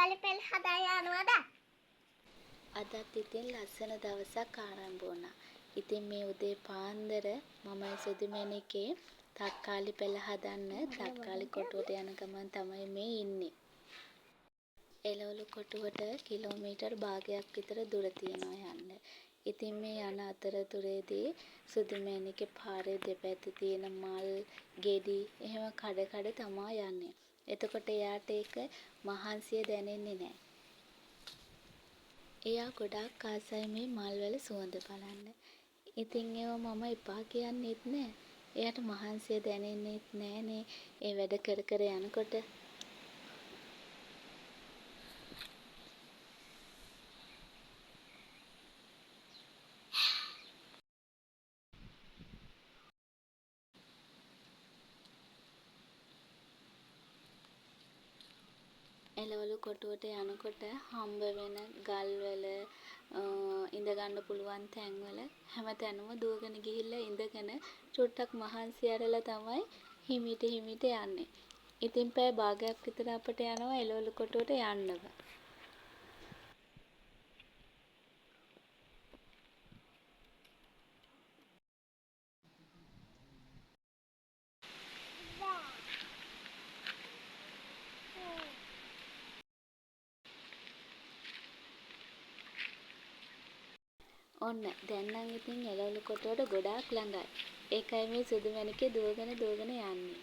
තක්කාලි පෙල් හදා යනවද? අදත් ඉතින් ලස්සන දවසක් ආරම්භ වුණා. ඉතින් මේ උදේ පාන්දර මමයි සුදුමැණිකේ තක්කාලි පෙළ හදන්න තක්කාලි කොටුවට යන ගමන් තමයි මේ ඉන්නේ. එළවලු කොටුවට කිලෝමීටර් භාගයක් විතර දුර තියෙනවා යන්න. ඉතින් මේ යන අතරතුරේදී සුදුමැණිකේ පාරේ දෙපැත්තේ තියෙන මල්, ගෙඩි එහෙම කඩ කඩ තමා යන්නේ. එතකොට එයාට ඒක මහන්සිය දැනෙන්නේ නෑ. එයා ගොඩාක් ආසයි මේ මල් වල සුවඳ බලන්න. ඉතින් ඒවා මම එපා කියන්නෙත් නෑ. එයාට මහන්සිය දැනෙන්නෙත් නෑනේ ඒ වැඩ කර කර යනකොට. එළවලු කොටුවට යනකොට හම්බ වෙන ගල්වල ඉඳ ගන්න පුළුවන් තැන්වල හැම තැනම දුවගෙන ගිහිල්ලා ඉඳගෙන චුට්ටක් මහන්සි ඇරලා තමයි හිමීට හිමීට යන්නේ. ඉතින් පැය භාගයක් විතර අපට යනවා එළවලු කොටුවට යන්නම. ඔන්න දැන් නම් ඉතින් එළවලු කොටුවට ගොඩාක් ළඟයි. ඒකයි මේ සුදු මැණිකේ දුවගෙන දුවගෙන යන්නේ.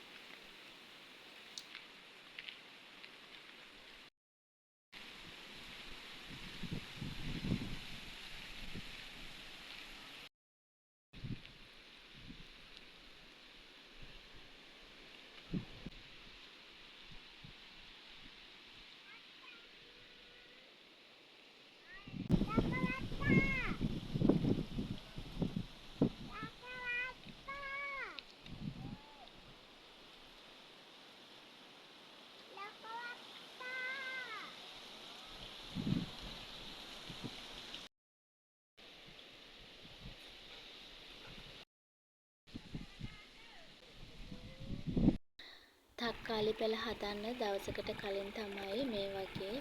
තක්කාලි පෙළ හදන්න දවසකට කලින් තමයි මේ වගේ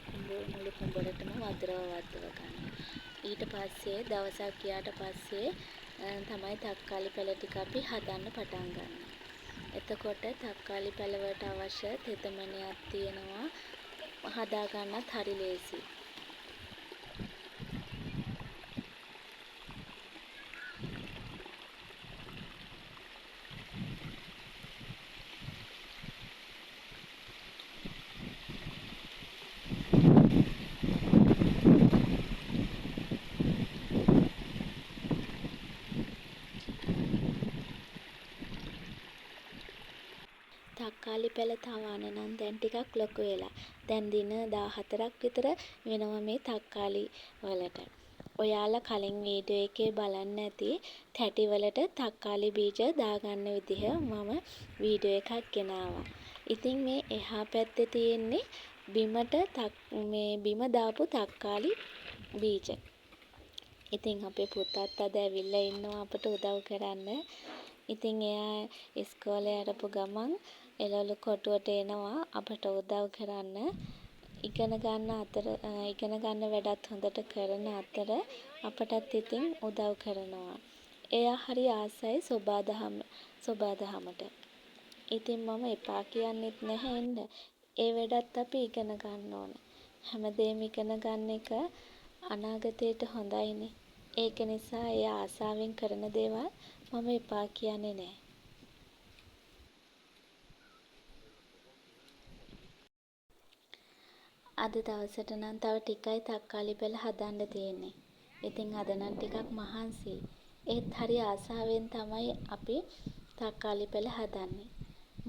මුළු කුඹරටම වතුර වවද්දව ගන්නේ. ඊට පස්සේ දවසක් ගියාට පස්සේ තමයි තක්කාලි පෙළ ටික අපි හදන්න පටන් ගන්නේ. එතකොට තක්කාලි පෙළ වලට අවශ්‍ය තෙතමනයක් තියෙනවා. හදා ගන්නත් හරි ලේසියි. තක්කාලි පැල තවාන නම් දැන් ටිකක් ලොකු වෙලා. දැන් දින 14ක් විතර වෙනවා මේ තක්කාලි වලට. ඔයාලා කලින් වීඩියෝ එකේ බලන්න ඇති තැටි වලට තක්කාලි බීජ දාගන්න විදිහ මම වීඩියෝ එකක් ගෙනාවා. ඉතින් මේ එහා පැත්තේ තියෙන්නේ බිමට මේ බිම දාපු තක්කාලි බීජ. ඉතින් අපේ පුතත් අද ඇවිල්ලා ඉන්නවා අපට උදව් කරන්න. ඉතින් එයා ඉස්කෝලේ ඇරපු ගමන් එළවලු කොටුවට එනවා අපට උදව් කරන්න. ඉගෙන ගන්න අතර ඉගෙන ගන්න වැඩත් හොඳට කරන අතර අපටත් ඉතින් උදව් කරනවා. එයා හරි ආසයි සොබා දහමට. ඉතින් මම එපා කියන්නෙත් නැහැ එන්න. ඒ වැඩත් අපි ඉගෙන ගන්න ඕන. හැමදේම ඉගෙන ගන්න එක අනාගතේට හොඳයිනේ. ඒක නිසා එයා ආසාවෙන් කරන දේවල් මම එපා කියන්නේ නෑ. අද දවසට නම් තව ටිකයි තක්කාලි පෙළ හදන්න තියෙන්නේ. ඉතින් අද නම් ටිකක් මහන්සියි. ඒත් හරි ආසාවෙන් තමයි අපි තක්කාලි පෙළ හදන්නේ.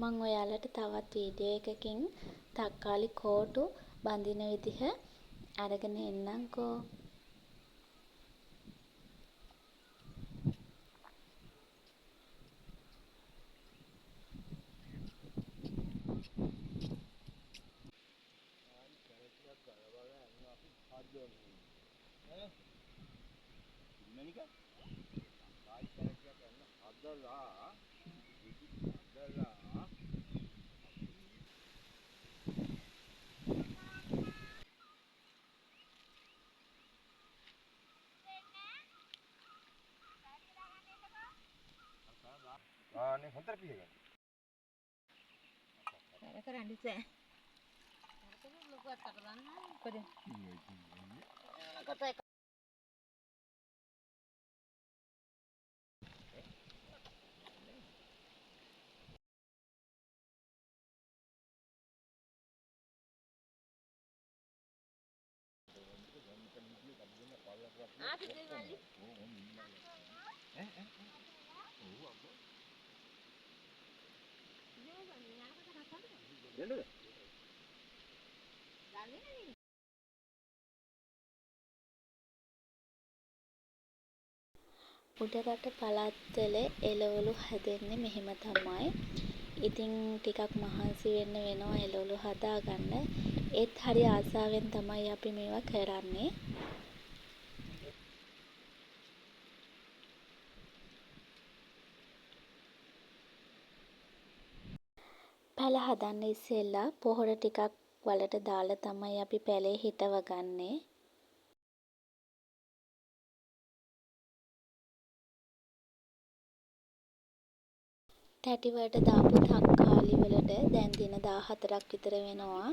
මං ඔයාලට තවත් වීඩියෝ එකකින් තක්කාලි කෝටු බඳින විදිහ අරගෙන එන්නම්කෝ. දැන් හොඳට පිහගන්න. වැඩ කරන්න ඉතින්. කොහෙද? උඩරට පළාත්වල එළවලු හැදෙන්නේ මෙහෙම තමයි. ඉතින් ටිකක් මහන්සි වෙන්න වෙනවා එළවලු හදාගන්න. ඒත් හරි ආසාවෙන් තමයි අපි මේවා කරන්නේ. පැළ හදන්න ඉස්සෙල්ලා පොහොර ටිකක් වලට දාලා තමයි අපි පැලේ හිටව ගන්නේ. තැටි වලට දාපු තක්කාලි වලට දැන් දින 14ක් විතර වෙනවා.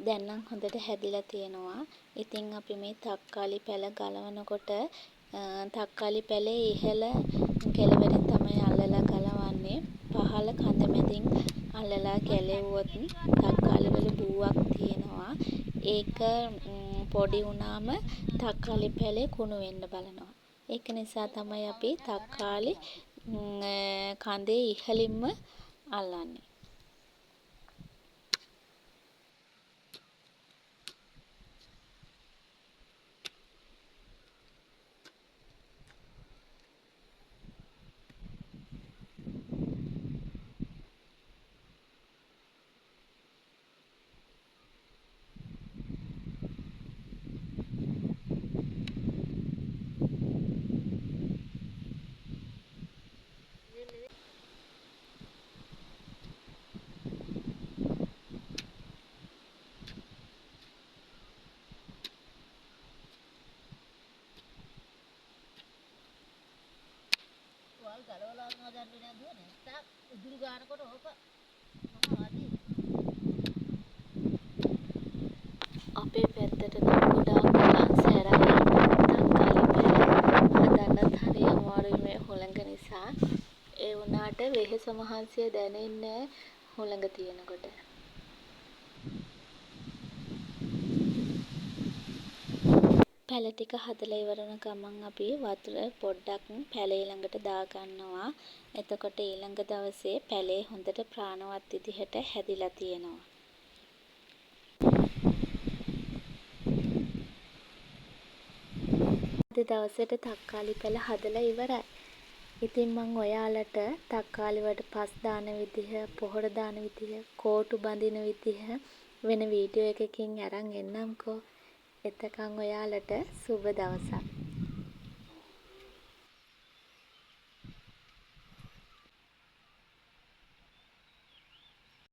දැන් නම් හොඳට හැදිලා තියෙනවා. ඉතින් අපි මේ තක්කාලි පැළ ගලවනකොට තක්කාලි පැලේ ඉහළ කෙළවරින් තමයි අල්ලලා ගලවන්නේ. පහළ කඳ මැදින් අල්ලලා ගැලෙව්වොත් තක්කාලි වල බූවක් තියෙනවා. ඒක පොඩි වුණාම තක්කාලි පැලේ කුණු වෙන්න බලනවා. ඒක නිසා තමයි අපි තක්කාලි කඳේ ඉහළින්ම අල්ලන්නේ. අපේ පැත්තට නම් ගොඩාක් හුලං සැරයි. තක්කාලි පැල හදන්නත් හරි අමාරුයි මේ හුළඟ නිසා. ඒ වුණාට වෙහෙස මහන්සිය දැනෙන්නේ නෑ හුළඟ තියෙනකොට. පැල ටික හදලා ඉවර වුණ ගමන් අපි වතුර පොඩ්ඩක් පැලේ ළඟට දාගන්නවා. එතකොට ඊළඟ දවසේ පැලේ හොඳට ප්‍රාණවත් විදිහට හැදිලා තියෙනවා. අද දවසට තක්කාලි පැල හදලා ඉවරයි. ඉතින් මං ඔයාලට තක්කාලි වලට පස් දාන විදිහ, පොහොර දාන විදිහ, කෝටු බඳින විදිහ වෙන වීඩියෝ එකකින් අරන් එන්නම්කෝ. එතකන් ඔයාලට සුබ දවසක්.